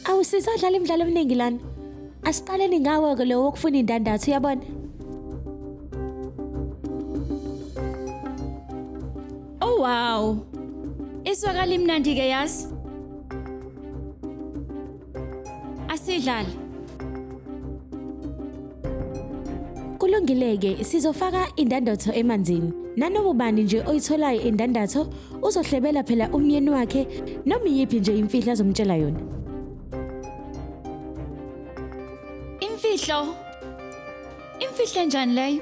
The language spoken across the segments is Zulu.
Awu sizodlala imidlalo eminingi lana. Asiqaleni ngawo-ke lo wokufuna indandatho uyabona? Oh wow. Iswakala imnandi ke yazi. Asidlale. Kulungile-ke sizofaka indandatho emanzini. Nanoma ubani nje oyitholayo indandatho uzohlebela phela umyeni wakhe noma iyiphi nje imfihlo azomtshela yona. Imfihlo. Imfihlo enjani leyo?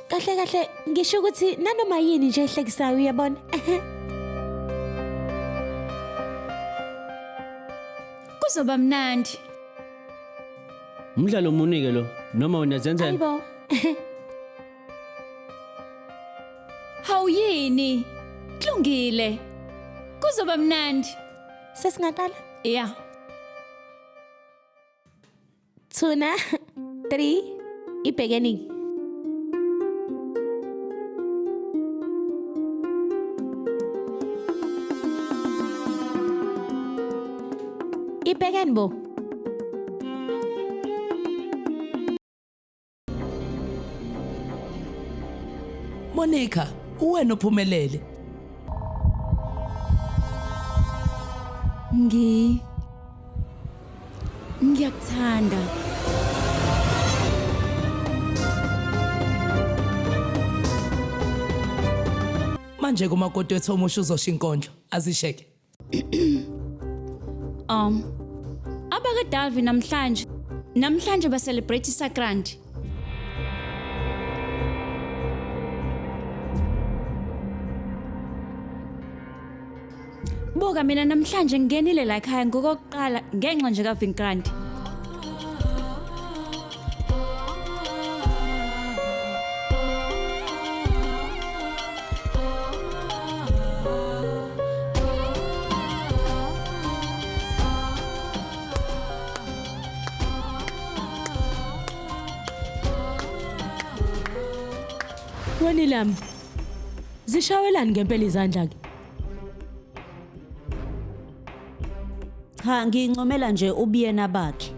Kahle kahle ngisho ukuthi nanoma yini nje ehlekisayo uyabona. Kuzoba mnandi. Umdlalo muni-ke lo noma wena zenzela? Ayibo. Hawu yini? Kulungile. Kuzoba mnandi. Sesingaqala? Yeah. Tuna 3 ibhekeni. Ibhekeni bo. Monica, uwena ophumelele. Ngi Ngiyakuthanda. Manje kumakoti wethu omusha uzosho inkondlo. Azisheke. Um abaka Dalvi namhlanje namhlanje ba celebrate Sakrandi. Buka mina namhlanje ngingenile la ekhaya ngokokuqala ngenxa nje kaVinkrandi. Wenilam. Zishawelani ngempela izandla ke. Cha ngiyincomela nje ubuyena bakhe.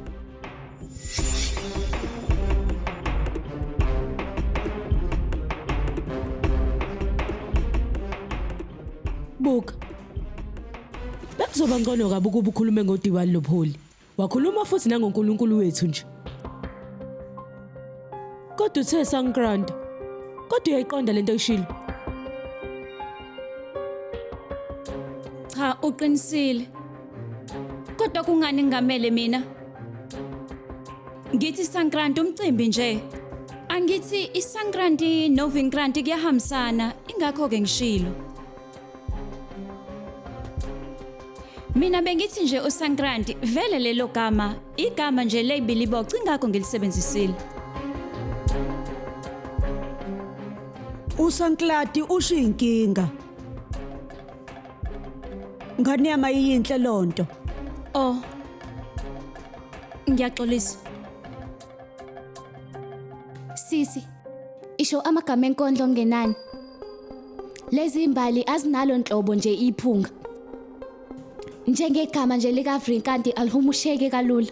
Buka. Bekuzoba ngcono kabi ukuba ukhulume ngodiwali lobuholi. Wakhuluma futhi nangoNkulunkulu wethu nje. Kodwa uthe sangrand. Kodwa uyayiqonda lento oyishilo. Cha uqinisile. Kodwa kungani ngingamele mina? Ngithi Sankranti umcimbi nje. Angithi iSankranti noVinkranti kuyahambisana, ingakho ke ngishilo. Mina bengithi nje uSankranti vele lelo gama, igama nje leyibiliboco ingakho ngilisebenzisile. USanklati usho inkinga. Ngane yami ayiyinhle lonto. Oh. Ngiyaxolisa. Sisi, isho amagama enkondlo ngenani. Lezi imbali azinalo nhlobo nje iphunga. Njengegama nje likaVrinkanti alihumusheki kalula.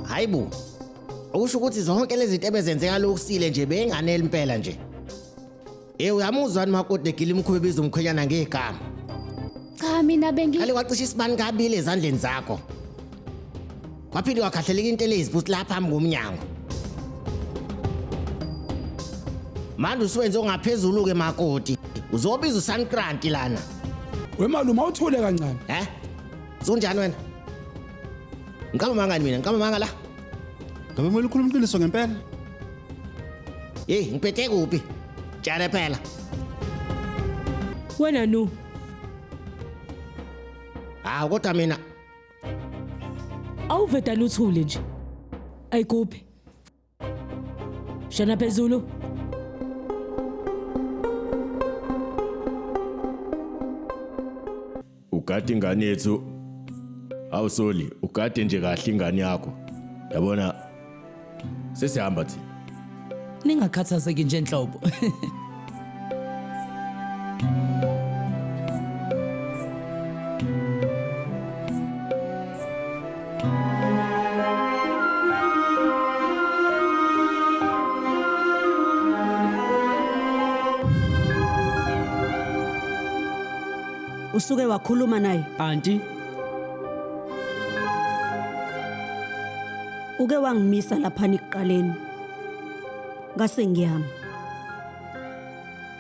Hayibo. Okusho ukuthi zonke lezi zinto ebezenzeka lokusile nje benganeli impela nje. Eh uyamuzwa makoti egila imkhuba ebiza umkhwenyana ngegama. Cha mina bengi Kale wacisha isibani kabili ezandleni zakho. Kwaphinde wakhahleleka intelezi futhi lapha phambi komnyango. Manje usuwenze ongaphezulu ke makoti. Uzobiza uSankranti lana. Wemalume awuthule kancane. Eh? Sunjani wena? Ngiqamba mangani mina? Ngiqamba manga la? Ngabe kumele ukhulume iqiniso ngempela? Hey, ngiphethe kuphi? Tshale phela. Wena nu. Hawu kodwa mina Awuvedane uthule nje. Ayikuphi. Shana phezulu. Ugade ingane yethu. Awusoli, ugade nje kahle ingane yakho. Yabona sesihamba thina. Ningakhathazeki nje nhlobo. Usuke wakhuluma naye? Anti, Uke wangimisa lapha ekuqaleni. Ngase ngiyama.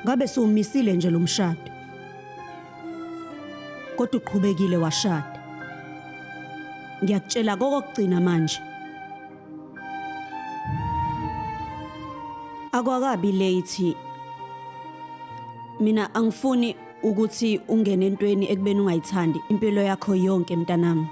Ngabe siwumisile nje lo mshado. Kodwa uqhubekile washada. Ngiyakutshela kokugcina manje. Akwakabi late. Mina angifuni ukuthi ungene entweni ekubeni ungayithandi impilo yakho yonke, mntanami.